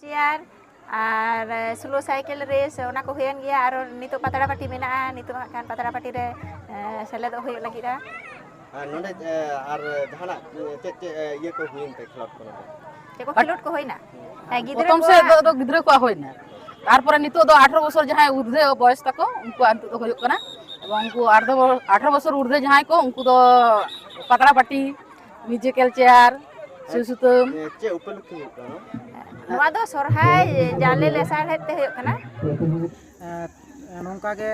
ᱪᱮᱭᱟᱨ ᱟᱨ ᱥᱞᱳ ᱥᱟᱭᱠᱮᱞ ᱨᱮᱥ, ᱚᱱᱟ ᱠᱚ ᱦᱩᱭᱮᱱ ᱜᱮᱭᱟ᱾ ᱟᱨᱚ ᱱᱤᱛᱚᱜ ᱯᱟᱛᱲᱟ ᱯᱟᱹᱴᱤ ᱢᱮᱱᱟᱜᱼᱟ, ᱱᱤᱛᱚᱜ ᱦᱟᱸᱜ ᱠᱷᱟᱱ ᱯᱟᱛᱲᱟ ᱯᱟᱹᱴᱤ ᱨᱮ, ᱮ, ᱥᱮᱞᱮᱫᱚᱜ ᱦᱩᱭᱩᱜ ᱞᱟᱹᱜᱤᱫᱼᱟ᱾ ᱟᱨ ᱱᱚᱰᱮ, ᱮ, ᱟᱨ ᱡᱟᱦᱟᱱᱟᱜ, ᱮ, ᱪᱮᱫ ᱪᱮᱫ, ᱮ, ᱤᱭᱟᱹ ᱠᱚ ᱦᱩᱭᱮᱱ ᱛᱮ ᱠᱷᱮᱞᱳᱰ ᱠᱚ ᱱᱚᱰᱮ? ᱪᱮᱫ ᱠᱚ ᱠᱷᱮᱞᱳᱰ ᱠᱚ ᱦᱩᱭᱱᱟ? ᱦᱮᱸ, ᱜᱤᱫᱽᱨᱟᱹ ᱯᱨᱚᱛᱷᱚᱢ ᱥᱮᱫ ᱠᱚᱣᱟᱜ ᱫᱚ, ᱫᱚ ᱜᱤᱫᱽᱨᱟᱹ ᱠᱚᱣᱟᱜ ᱦᱩᱭᱱᱟ, ᱛᱟᱨᱯᱚᱨᱮ ᱱᱤᱛᱚᱜ ᱫᱚ ᱟᱴᱷᱨᱚ ᱵᱚᱪᱷᱚᱨ ᱡᱟᱦᱟᱸᱭ ᱩᱨᱫᱷᱮ ᱵᱚᱭᱚᱥ ᱛᱟᱠᱚ, ᱩᱱᱠᱩᱣᱟᱜ ᱱᱤᱛᱚᱜ ᱫᱚ ᱦᱩᱭᱩᱜ ᱠᱟᱱᱟ᱾ ᱮᱵᱚᱝ ᱩᱱᱠᱩ ᱟᱴᱷᱨᱚ ᱵᱚ-, ᱟᱴᱷᱨᱚ ᱵᱚᱪᱷᱚᱨ ᱩᱨᱫᱷᱮ ᱡᱟᱦᱟᱸᱭ ᱠᱚ, ᱩᱱᱠᱩ ᱫᱚ ᱯᱟᱛᱲᱟ ᱯᱟᱹᱴᱤ, ᱢᱤᱭᱩᱡᱤᱠᱮᱞ ᱪᱮᱭᱟᱨ, ᱥᱩᱭ ᱥᱩᱛᱟᱹᱢ᱾ ᱮ, ᱪᱮᱫ ᱩᱯᱚᱞᱚᱠᱠᱷᱮ ᱦᱩᱭᱩᱜ ᱠᱟᱱᱟ? ᱱᱚᱣᱟ ᱫᱚ ᱥᱚᱨᱦᱟᱭ ᱡᱟᱞᱮ ᱞᱮᱥᱟᱲᱦᱮᱫ ᱛᱮ ᱦᱩᱭᱩᱜ ᱠᱟᱱᱟ᱾ ᱮ, ᱱᱚᱝᱠᱟ ᱜᱮ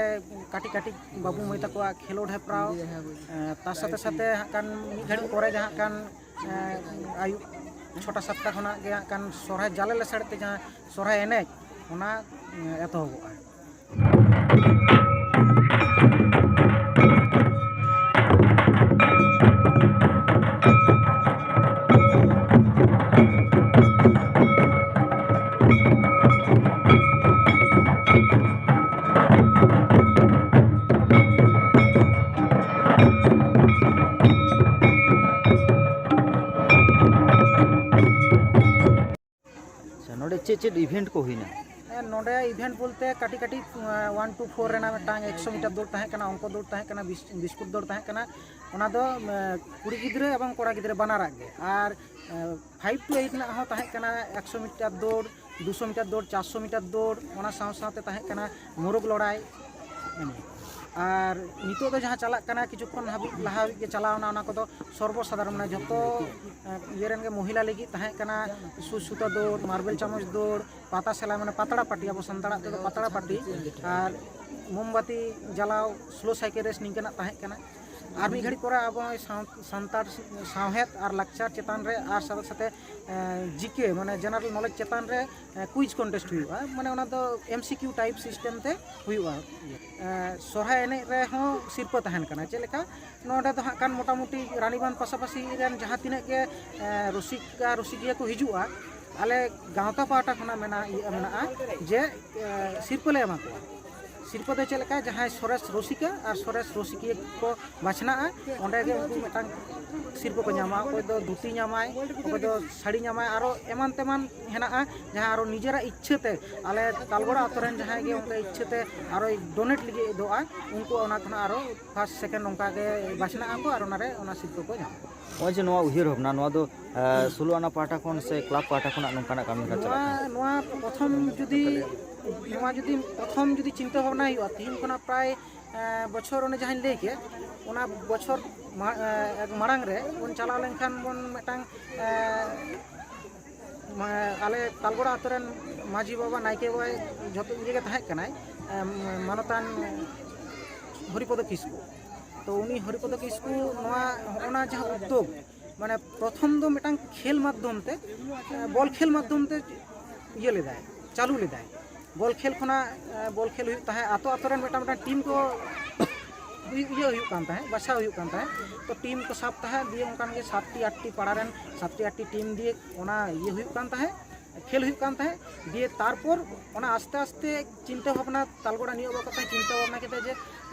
ᱠᱟᱹᱴᱤᱡ ᱠᱟᱹᱴᱤᱡ ᱵᱟᱹᱵᱩ ᱢᱟᱹᱭ ᱛᱟᱠᱚᱣᱟᱜ ᱠᱷᱮᱞᱳᱰ ᱦᱮᱯᱨᱟᱣ, ᱮ, ᱛᱟᱨ ᱥᱟᱛᱷᱮ ᱥᱟᱛᱷᱮ ᱦᱟᱸᱜ ᱠᱷᱟᱱ ᱢᱤᱫ ᱜᱷᱟᱹᱲᱤᱡ ᱯᱚᱨᱮ ᱜᱮ ᱦᱟᱸᱜ ᱠᱷᱟᱱ, ᱮ, ᱟᱹᱭᱩᱵ ᱪᱷᱚᱴᱟ ᱥᱟᱛᱴᱟ ᱠᱷᱚᱱᱟᱜ ᱜᱮ ᱦᱟᱸᱜ ᱠᱷᱟᱱ ᱥᱚᱨᱦᱟᱭ ᱡᱟᱞᱮ ᱞᱮᱥᱟᱲ ᱛᱮ ᱡᱟᱦᱟᱸ ᱥᱚᱨᱦᱟᱭ ᱮᱱᱮᱡ, ᱚᱱᱟ, ᱮ, ᱮᱛᱚᱦᱚᱵᱚᱜᱼᱟ᱾ ᱟᱪᱪᱷᱟ, ᱱᱚᱰᱮ ᱪᱮᱫ ᱪᱮᱫ ᱤᱵᱷᱮᱱᱴ ᱠᱚ ᱦᱩᱭᱱᱟ? ᱦᱮᱸ, ᱱᱚᱰᱮ ᱤᱵᱷᱮᱱᱴ ᱵᱚᱞᱛᱮ ᱠᱟᱹᱴᱤᱡ ᱠᱟᱹᱴᱤᱡ, ᱮᱸ, ᱚᱣᱟᱱ ᱴᱩ ᱯᱷᱳᱨ ᱨᱮᱱᱟᱜ ᱢᱤᱫᱴᱟᱝ ᱮᱠᱥᱚ ᱢᱤᱴᱟᱨ ᱫᱟᱹᱲ ᱛᱟᱦᱮᱸ ᱠᱟᱱᱟ, ᱚᱝᱠᱚ ᱫᱟᱹᱲ ᱛᱟᱦᱮᱸ ᱠᱟᱱᱟ, ᱵᱤᱥ-, ᱵᱤᱥᱠᱩᱴ ᱫᱟᱹᱲ ᱛᱟᱦᱮᱸ ᱠᱟᱱᱟ᱾ ᱚᱱᱟ ᱫᱚ, ᱮᱸ, ᱠᱩᱲᱤ ᱜᱤᱫᱽᱨᱟᱹ ᱮᱵᱚᱝ ᱠᱚᱲᱟ ᱜᱤᱫᱽᱨᱟᱹ ᱵᱟᱱᱟᱨᱟᱜ ᱜᱮ᱾ ᱟᱨ, ᱮᱸ, ᱯᱷᱟᱭᱤᱵᱷ ᱴᱩ ᱮᱭᱤᱴ ᱨᱮᱱᱟᱜ ᱦᱚᱸ ᱛᱟᱦᱮᱸ ᱠᱟᱱᱟ ᱮᱠᱥᱚ ᱢᱤᱴᱟᱨ ᱫᱟᱹᱲ, ᱫᱩᱥᱚ ᱢᱤᱴᱟᱨ ᱫᱟᱹᱲ, ᱪᱟᱨᱥᱚ ᱢᱤᱴᱟᱨ ᱫᱟᱹᱲ, ᱚᱱᱟ ᱥᱟᱶ ᱥᱟᱶᱛᱮ ᱛᱟᱦᱮᱸ ᱠᱟᱱᱟ ᱢᱳᱨᱚᱜᱽ ᱞᱚᱲᱟᱭ᱾ ᱟᱨ ᱱᱤᱛᱚᱜ ᱫᱚ ᱡᱟᱦᱟᱸ ᱪᱟᱞᱟᱜ ᱠᱟᱱᱟ, ᱠᱤᱪᱷᱩ ᱠᱷᱚᱱ ᱦᱟᱹᱵᱤᱡ, ᱞᱟᱦᱟ ᱦᱟᱹᱵᱤᱡ ᱜᱮ ᱪᱟᱞᱟᱣᱱᱟ, ᱚᱱᱟ ᱠᱚᱫᱚ ᱥᱚᱨᱵᱚ ᱥᱟᱫᱷᱟᱨᱚᱱ, ᱢᱟᱱᱮ ᱡᱷᱚᱛᱚ, ᱮᱸ, ᱤᱭᱟᱹ ᱨᱮᱱ ᱜᱮ ᱢᱚᱦᱤᱞᱟ ᱞᱟᱹᱜᱤᱫ ᱛᱟᱦᱮᱸ ᱠᱟᱱᱟ, ᱥᱩ ᱥᱩᱛᱟᱹ ᱫᱟᱹᱲ, ᱢᱟᱨᱵᱮᱞ ᱪᱟᱢᱚᱪ ᱫᱟᱹᱲ, ᱯᱟᱛᱟ ᱥᱮᱞᱟᱭ, ᱢᱟᱱᱮ ᱯᱟᱛᱲᱟ ᱯᱟᱹᱴᱤ, ᱟᱵᱚ ᱥᱟᱱᱛᱟᱲᱟᱜ ᱛᱮᱫᱚ ᱯᱟᱛᱲᱟ ᱯᱟᱹᱴᱤ, ᱟᱨ ᱢᱳᱢᱵᱟᱛᱤ ᱡᱟᱞᱟᱣ, ᱥᱞᱳ ᱥᱟᱭᱠᱮᱞ ᱨᱮᱥ, ᱱᱤᱝᱠᱟᱹᱱᱟᱜ ᱛᱟᱦᱮᱸ ᱠᱟᱱᱟ᱾ ᱟᱨ ᱢᱤᱫ ᱜᱷᱟᱹᱲᱤᱡ ᱯᱚᱨᱮ ᱟᱵᱚ ᱱᱚᱜᱼᱚᱭ ᱥᱟᱶ-, ᱥᱟᱱᱛᱟᱲ ᱥᱟᱶᱦᱮᱫ ᱟᱨ ᱞᱟᱠᱪᱟᱨ ᱪᱮᱛᱟᱱ ᱨᱮ, ᱟᱨ ᱥᱟᱶᱛᱮ ᱥᱟᱶᱛᱮ, ᱮᱸ, ᱡᱤ ᱠᱮ, ᱢᱟᱱᱮ ᱡᱮᱱᱟᱨᱮᱞ ᱱᱚᱞᱮᱡᱽ ᱪᱮᱛᱟᱱ ᱨᱮ, ᱮᱸ, ᱠᱩᱭᱤᱡᱽ ᱠᱚᱱᱴᱮᱥᱴ ᱦᱩᱭᱩᱜᱼᱟ, ᱢᱟᱱᱮ ᱚᱱᱟ ᱫᱚ ᱮᱢ ᱥᱤ ᱠᱤᱭᱩ ᱴᱟᱭᱤᱯ ᱥᱤᱥᱴᱮᱢ ᱛᱮ ᱦᱩᱭᱩᱜᱼᱟ᱾ ᱮᱸ, ᱥᱚᱨᱦᱟᱭ ᱮᱱᱮᱡ ᱨᱮᱦᱚᱸ ᱥᱤᱨᱯᱟᱹ ᱛᱟᱦᱮᱱ ᱠᱟᱱᱟ᱾ ᱪᱮᱫ ᱞᱮᱠᱟ? ᱱᱚᱰᱮ ᱫᱚ ᱦᱟᱸᱜ ᱠᱷᱟᱱ ᱢᱚᱴᱟᱢᱩᱴᱤ ᱨᱟᱱᱤᱵᱟᱸᱫᱷ ᱯᱟᱥᱟᱯᱟᱥᱤ ᱨᱮᱱ ᱡᱟᱦᱟᱸ ᱛᱤᱱᱟᱹᱜ ᱜᱮ, ᱮᱸ, ᱨᱩᱥᱤᱠᱟ ᱨᱩᱥᱤᱠᱤᱭᱟᱹ ᱠᱚ ᱦᱤᱡᱩᱜᱼᱟ, ᱟᱞᱮ ᱜᱟᱶᱛᱟ ᱯᱟᱦᱴᱟ ᱠᱷᱚᱱᱟᱜ ᱢᱮᱱᱟᱜ, ᱤᱭᱟᱹ ᱢᱮᱱᱟᱜᱼᱟ ᱡᱮ, ᱮᱸ, ᱥᱤᱨᱯᱟᱹ ᱞᱮ ᱮᱢᱟ ᱠᱚᱣᱟ᱾ ᱥᱤᱨᱯᱟᱹ ᱫᱚ ᱪᱮᱫ ᱞᱮᱠᱟ? ᱡᱟᱦᱟᱸᱭ ᱥᱚᱨᱮᱥ ᱨᱩᱥᱤᱠᱟ ᱟᱨ ᱥᱚᱨᱮᱥ ᱨᱩᱥᱤᱠᱤᱭᱟᱹ ᱠᱚ ᱵᱟᱪᱷᱱᱟᱜᱼᱟ, ᱚᱸᱰᱮ ᱜᱮ ᱩᱱᱠᱩ ᱢᱤᱫᱴᱟᱝ ᱥᱤᱨᱯᱟᱹ ᱠᱚ ᱧᱟᱢᱟ᱾ ᱚᱠᱚᱭ ᱫᱚ ᱫᱷᱩᱛᱤ ᱧᱟᱢᱟᱭ, ᱚᱠᱚᱭ ᱫᱚ ᱥᱟᱹᱲᱤ ᱧᱟᱢᱟᱭ, ᱟᱨᱚ ᱮᱢᱟᱱ ᱛᱮᱢᱟᱱ ᱦᱮᱱᱟᱜᱼᱟ, ᱡᱟᱦᱟᱸ ᱟᱨᱚ ᱱᱤᱡᱮᱨᱟᱜ ᱤᱪᱪᱷᱟᱹ ᱛᱮ, ᱟᱞᱮ ᱛᱟᱞᱜᱚᱲᱟ ᱟᱛᱳ ᱨᱮᱱ ᱡᱟᱦᱟᱸᱭ ᱜᱮ ᱚᱱᱠᱟ ᱤᱪᱪᱷᱟᱹ ᱛᱮ ᱟᱨᱚᱭ ᱰᱳᱱᱮᱴ ᱞᱟᱹᱜᱤᱫ ᱫᱚᱜᱼᱟ, ᱩᱱᱠᱩ ᱚᱱᱟ ᱠᱷᱚᱱᱟᱜ ᱟᱨᱚ ᱯᱷᱟᱥᱴ, ᱥᱮᱠᱮᱱᱰ ᱚᱱᱠᱟ ᱜᱮ ᱵᱟᱪᱷᱱᱟᱜ ᱟᱠᱚ ᱟᱨ ᱚᱱᱟ ᱨᱮ ᱚᱱᱟ ᱥᱤᱨᱯᱟᱹ ᱠᱚ ᱧᱟᱢᱟ᱾ ᱱᱚᱜᱼᱚᱭ ᱡᱮ ᱱᱚᱣᱟ ᱩᱭᱦᱟᱹᱨ ᱵᱷᱟᱵᱽᱱᱟ, ᱱᱚᱣᱟ ᱫᱚ, ᱮ, ᱥᱳᱞᱳ ᱟᱱᱟ ᱯᱟᱦᱴᱟ ᱠᱷᱚᱱ ᱥᱮ ᱠᱞᱟᱵᱽ ᱯᱟᱦᱴᱟ ᱠᱷᱚᱱᱟᱜ ᱱᱚᱝᱠᱟᱱᱟᱜ ᱠᱟᱹᱢᱤ ᱦᱚᱨᱟ ᱪᱟᱞᱟᱜ ᱱᱚᱣᱟ, ᱠᱟᱱᱟ? ᱱᱚᱣᱟ ᱯᱨᱚᱛᱷᱚᱢ ᱡᱩᱫᱤ, ᱱᱚᱣᱟ ᱡᱩᱫᱤ ᱯᱨᱚᱛᱷᱚᱢ ᱡᱩᱫᱤ ᱪᱤᱱᱛᱟᱹ ᱵᱷᱟᱵᱽᱱᱟ ᱦᱩᱭᱩᱜᱼᱟ, ᱛᱤᱦᱤᱧ ᱠᱷᱚᱱᱟᱜ ᱯᱨᱟᱭ, ᱮ, ᱵᱚᱪᱷᱚᱨ ᱚᱱᱮ ᱡᱟᱦᱟᱸᱧ ᱞᱟᱹᱭ ᱠᱮᱫ, ᱚᱱᱟ ᱵᱚᱪᱷᱚᱨ ᱢᱟ-, ᱮ, ᱢᱟᱲᱟᱝ ᱨᱮ ᱵᱚᱱ ᱪᱟᱞᱟᱣ ᱞᱮᱱᱠᱷᱟᱱ ᱵᱚᱱ ᱢᱤᱫᱴᱟᱝ, ᱮ, ᱢᱟ-, ᱟᱞᱮ ᱛᱟᱞᱜᱚᱲᱟ ᱟᱛᱳ ᱨᱮᱱ ᱢᱟᱹᱡᱷᱤ ᱵᱟᱵᱟ, ᱱᱟᱭᱠᱮ ᱵᱟᱵᱟ ᱡᱷᱚᱛᱚ ᱤᱭᱟᱹ ᱜᱮ ᱛᱟᱦᱮᱸ ᱠᱟᱱᱟᱭ, ᱮ, ᱢᱟᱱᱚᱛᱟᱱ ᱦᱚᱨᱤᱯᱚᱫᱚ ᱠᱤᱥᱠᱩ᱾ ᱛᱚ ᱩᱱᱤ ᱦᱚᱨᱤᱯᱚᱫᱚ ᱠᱤᱥᱠᱩ ᱱᱚᱣᱟ, ᱦᱚᱸᱜᱼᱚ ᱱᱟ ᱡᱟᱦᱟᱸ ᱩᱫᱽᱫᱳᱜᱽ, ᱢᱟᱱᱮ ᱯᱨᱚᱛᱷᱚᱢ ᱫᱚ ᱢᱤᱫᱴᱟᱝ ᱠᱷᱮᱞ ᱢᱟᱫᱽᱫᱷᱚᱢ ᱛᱮ, ᱮ, ᱵᱚᱞ ᱠᱷᱮᱞ ᱢᱟᱫᱽᱫᱷᱚᱢ ᱛᱮ ᱤᱭᱟᱹ ᱞᱮᱫᱟᱭ, ᱪᱟᱹᱞᱩ ᱞᱮᱫᱟᱭ᱾ ᱵᱚᱞ ᱠᱷᱮᱞ ᱠᱷᱚᱱᱟᱜ ᱵᱚᱞ ᱠᱷᱮᱞ ᱦᱩᱭᱩᱜ ᱛᱟᱦᱮᱸᱫ, ᱟᱛᱳ ᱟᱛᱳ ᱨᱮᱱ ᱢᱤᱫᱴᱟᱝ ᱢᱤᱫᱴᱟᱝ ᱴᱤᱢ ᱠᱚ ᱤᱭᱟᱹ ᱦᱩᱭᱩᱜ ᱠᱟᱱ ᱛᱟᱦᱮᱸᱫ, ᱵᱟᱪᱷᱟᱣ ᱦᱩᱭᱩᱜ ᱠᱟᱱ ᱛᱟᱦᱮᱸᱫ᱾ ᱛᱚ ᱴᱤᱢ ᱠᱚ ᱥᱟᱵ ᱛᱟᱦᱮᱸᱫ, ᱫᱤᱭᱮ ᱚᱱᱠᱟᱱ ᱜᱮ ᱥᱟᱛᱴᱤ ᱟᱴᱴᱤ ᱯᱟᱲᱟ ᱨᱮᱱ ᱥᱟᱛᱴᱤ ᱟᱴᱴᱤ ᱴᱤᱢ ᱫᱤᱭᱮ ᱚᱱᱟ ᱤᱭᱟᱹ ᱦᱩᱭᱩᱜ ᱠᱟᱱ ᱛᱟᱦᱮᱸᱫ, ᱠᱷᱮᱞ ᱦᱩᱭᱩᱜ ᱠᱟᱱ ᱛᱟᱦᱮᱸᱫ᱾ ᱫᱤᱭᱮ ᱛᱟᱨᱯᱚᱨ ᱚᱱᱟ ᱟᱥᱛᱮ ᱟᱥᱛᱮ ᱪᱤᱱᱛᱟᱹ ᱵᱷᱟᱵᱽᱱᱟ, ᱛᱟᱞᱜᱚᱲᱟ ᱱᱤᱭᱟᱹ ᱵᱟᱵᱚᱫ ᱠᱟᱛᱮ ᱪᱤᱱᱛᱟᱹ ᱵᱷᱟᱵᱽᱱᱟ ᱠᱮᱫᱟ ᱡᱮ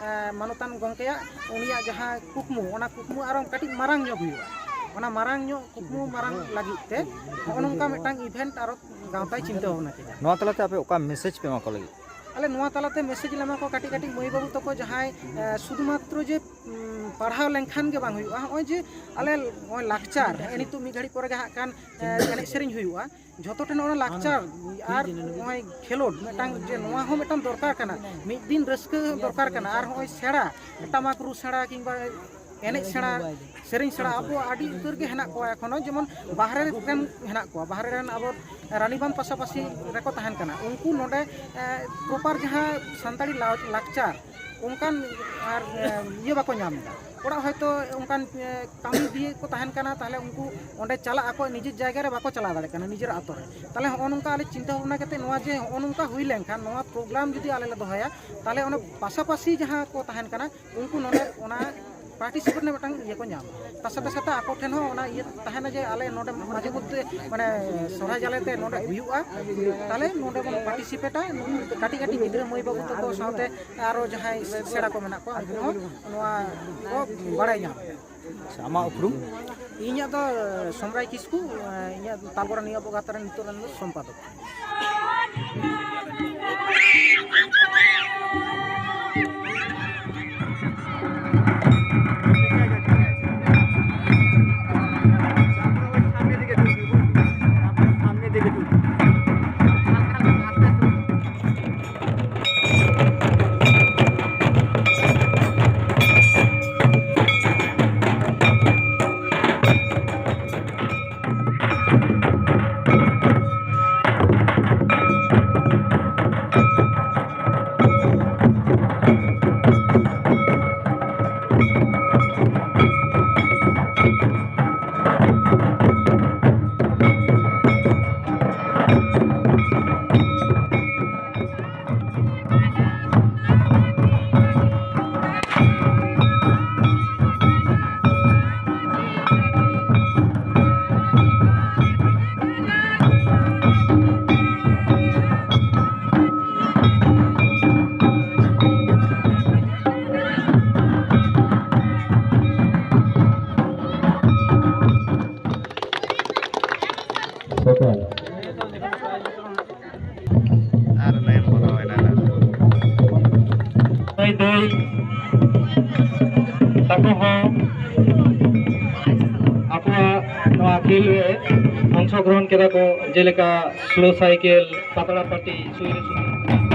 ᱢᱟᱱᱚᱛᱟᱱ ᱜᱚᱢᱠᱮᱭᱟᱜ ᱩᱱᱤᱭᱟᱜ ᱡᱟᱦᱟᱸ ᱠᱩᱠᱢᱩ, ᱚᱱᱟ ᱠᱩᱠᱢᱩ ᱟᱨᱚ ᱠᱟᱹᱴᱤᱡ ᱢᱟᱨᱟᱝ ᱧᱚᱜ ᱦᱩᱭᱩᱜᱼᱟ᱾ ᱚᱱᱟ ᱢᱟᱨᱟᱝ ᱧᱚᱜ ᱠᱩᱠᱢᱩ ᱢᱟᱨᱟᱝ ᱞᱟᱹᱜᱤᱫ ᱛᱮ ᱱᱚᱜᱼᱚ ᱱᱚᱝᱠᱟ ᱢᱤᱫᱴᱟᱝ ᱤᱵᱷᱮᱱᱴ ᱟᱨᱚ ᱜᱟᱶᱛᱟᱭ ᱪᱤᱱᱛᱟᱹ ᱵᱷᱟᱵᱽᱱᱟ ᱠᱮᱫᱟ᱾ ᱱᱚᱣᱟ ᱛᱟᱞᱟᱛᱮ ᱟᱯᱮ ᱚᱠᱟ ᱢᱮᱥᱮᱡᱽ ᱯᱮ ᱮᱢᱟ ᱠᱚ ᱞᱟᱹᱜᱤᱫ? ᱟᱞᱮ ᱱᱚᱣᱟ ᱛᱟᱞᱟᱛᱮ ᱢᱮᱥᱮᱡᱽ ᱞᱮ ᱮᱢᱟ ᱠᱚᱣᱟ ᱠᱟᱹᱴᱤᱡ ᱠᱟᱹᱴᱤᱡ ᱢᱟᱹᱭ ᱵᱟᱹᱵᱩ ᱛᱟᱠᱚ ᱡᱟᱦᱟᱸᱭ ᱥᱩᱫᱷᱩ ᱢᱟᱛᱨᱚ ᱡᱮ ᱯᱟᱲᱦᱟᱣ ᱞᱮᱱᱠᱷᱟᱱ ᱜᱮ ᱵᱟᱝ ᱦᱩᱭᱩᱜᱼᱟ᱾ ᱱᱚᱜᱼᱚᱭ ᱡᱮ ᱟᱞᱮ ᱱᱚᱜᱼᱚᱭ ᱞᱟᱠᱪᱟᱨ, ᱱᱤᱛᱚᱜ ᱢᱤᱫ ᱜᱷᱟᱹᱲᱤᱡ ᱯᱚᱨᱮ ᱜᱮ ᱦᱟᱸᱜ ᱠᱷᱟᱱ ᱮᱱᱮᱡ ᱥᱮᱨᱮᱧ ᱦᱩᱭᱩᱜᱼᱟ᱾ ᱡᱷᱚᱛᱚ ᱴᱷᱮᱱ ᱚᱱᱟ ᱞᱟᱠᱪᱟᱨ ᱟᱨ ᱱᱚᱜᱼᱚᱭ ᱠᱷᱮᱞᱳᱰ ᱢᱤᱫᱴᱟᱝ, ᱡᱮ ᱱᱚᱣᱟ ᱦᱚᱸ ᱢᱤᱫᱴᱟᱝ ᱫᱚᱨᱠᱟᱨ ᱠᱟᱱᱟ, ᱢᱤᱫ ᱫᱤᱱ ᱨᱟᱹᱥᱠᱟᱹ ᱫᱚᱨᱠᱟᱨ ᱠᱟᱱᱟ, ᱟᱨ ᱱᱚᱜᱼᱚᱭ ᱥᱮᱬᱟ, ᱴᱟᱢᱟᱠ ᱨᱩ ᱥᱮᱬᱟ ᱠᱤᱝᱵᱟ ᱮᱱᱮᱡ ᱥᱮᱬᱟ, ᱥᱮᱨᱮᱧ ᱥᱮᱬᱟ ᱟᱵᱚ ᱟᱹᱰᱤ ᱩᱛᱟᱹᱨ ᱜᱮ ᱦᱮᱱᱟᱜ ᱠᱚᱣᱟ᱾ ᱮᱠᱷᱚᱱᱳ ᱡᱮᱢᱚᱱ ᱵᱟᱦᱨᱮ ᱨᱮᱱ ᱦᱮᱱᱟᱜ ᱠᱚᱣᱟ, ᱵᱟᱦᱨᱮ ᱨᱮᱱ ᱟᱵᱚ ᱨᱟᱱᱤᱵᱟᱸᱫᱷ ᱯᱟᱥᱟᱯᱟᱥᱤ ᱨᱮᱠᱚ ᱛᱟᱦᱮᱱ ᱠᱟᱱᱟ, ᱩᱱᱠᱩ ᱱᱚᱰᱮ ᱯᱨᱚᱯᱟᱨ ᱡᱟᱦᱟᱸ ᱥᱟᱱᱛᱟᱲᱤ ᱞᱟᱠᱪᱟᱨ ᱚᱱᱠᱟᱱ ᱟᱨ ᱤᱭᱟᱹ ᱵᱟᱠᱚ ᱧᱟᱢ ᱮᱫᱟ᱾ ᱚᱲᱟᱜ ᱦᱚᱭᱛᱳ ᱚᱱᱠᱟᱱ ᱠᱟᱹᱢᱤ ᱫᱤᱭᱮ ᱠᱚ ᱛᱟᱦᱮᱱ ᱠᱟᱱᱟ, ᱛᱟᱦᱚᱞᱮ ᱩᱱᱠᱩ ᱚᱸᱰᱮ ᱪᱟᱞᱟᱜ ᱟᱠᱚ ᱱᱤᱡᱮᱨ ᱡᱟᱭᱜᱟ ᱨᱮ ᱵᱟᱠᱚ ᱪᱟᱞᱟᱣ ᱫᱟᱲᱮᱭᱟᱜ ᱠᱟᱱᱟ, ᱱᱤᱡᱮᱨ ᱟᱛᱳ ᱨᱮ᱾ ᱛᱟᱦᱚᱞᱮ ᱦᱚᱸᱜᱼᱚ ᱱᱚᱝᱠᱟ ᱟᱞᱮ ᱪᱤᱱᱛᱟᱹ ᱵᱷᱟᱵᱽᱱᱟ ᱠᱟᱛᱮ ᱱᱚᱣᱟ ᱡᱮ ᱦᱚᱸᱜᱼᱚ ᱱᱚᱝᱠᱟ ᱦᱩᱭ ᱞᱮᱱᱠᱷᱟᱱ, ᱱᱚᱣᱟ ᱯᱨᱳᱜᱨᱟᱢ ᱡᱩᱫᱤ ᱟᱞᱮ ᱞᱮ ᱫᱚᱦᱚᱭᱟ, ᱛᱟᱦᱚᱞᱮ ᱚᱱᱟ ᱯᱟᱥᱟᱯᱟᱥᱤ ᱡᱟᱦᱟᱸ ᱠᱚ ᱛᱟᱦᱮᱱ ᱠᱟᱱᱟ ᱩᱱᱠᱩ ᱱᱚᱰᱮ ᱚᱱᱟ ᱯᱟᱨᱴᱤᱥᱤᱯᱮᱴ ᱨᱮᱱᱟᱜ ᱢᱤᱫᱴᱟᱝ ᱤᱭᱟᱹ ᱠᱚ ᱧᱟᱢᱟ᱾ ᱛᱟᱨ ᱥᱟᱛᱷᱮ ᱥᱟᱛᱷᱮ ᱟᱠᱚ ᱴᱷᱮᱱ ᱦᱚᱸ ᱚᱱᱟ ᱤᱭᱟᱹ ᱛᱟᱦᱮᱱᱟ ᱡᱮ ᱟᱞᱮ ᱱᱚᱰᱮ ᱢᱟᱡᱷᱮ ᱢᱚᱫᱽᱫᱷᱮ ᱢᱟᱱᱮ ᱥᱚᱨᱦᱟᱭ ᱡᱟᱞᱮ ᱛᱮ ᱱᱚᱰᱮ ᱦᱩᱭᱩᱜᱼᱟ, ᱛᱟᱦᱚᱞᱮ ᱱᱚᱰᱮ ᱵᱚᱱ ᱯᱟᱨᱴᱤᱥᱤᱯᱮᱴᱟ᱾ ᱠᱟᱹᱴᱤᱡ ᱠᱟᱹᱴᱤᱡ ᱜᱤᱫᱽᱨᱟᱹ ᱢᱟᱹᱭ ᱵᱟᱹᱵᱩ ᱛᱟᱠᱚ ᱥᱟᱶᱛᱮ ᱟᱨᱚ ᱡᱟᱦᱟᱸᱭ ᱥᱮᱬᱟ ᱠᱚ ᱢᱮᱱᱟᱜ ᱠᱚᱣᱟ, ᱩᱱᱠᱩ ᱦᱚᱸ ᱱᱚᱣᱟ ᱠᱚ ᱵᱟᱲᱟᱭ ᱧᱟᱢᱟ᱾ ᱟᱪᱪᱷᱟ, ᱟᱢᱟᱜ ᱩᱯᱨᱩᱢ? ᱤᱧᱟᱹᱜ ᱫᱚ ᱥᱚᱢᱨᱟᱭ ᱠᱤᱥᱠᱩ, ᱤᱧᱟᱹᱜ ᱛᱟᱞᱵᱚᱨᱟ ᱱᱤᱭᱟᱹ ᱟᱵᱚ ᱜᱟᱶᱛᱟ ᱨᱮᱱ ᱱᱤᱛᱚᱜ ᱨᱮᱱ ᱫᱚ ᱥᱚᱢᱯᱟᱫᱚᱠ᱾ ᱛᱟᱠᱚ ᱦᱚᱸ ᱟᱠᱚᱣᱟᱜ ᱱᱚᱣᱟ ᱠᱷᱮᱞ ᱨᱮ ᱚᱝᱥᱚᱜᱨᱚᱦᱚᱱ ᱠᱮᱫᱟ ᱠᱚ, ᱡᱮᱞᱮᱠᱟ ᱥᱞᱳ ᱥᱟᱭᱠᱮᱞ, ᱯᱟᱛᱲᱟ ᱯᱟᱹᱴᱤ, ᱥᱩᱭ ᱨᱮ ᱥᱩᱭ᱾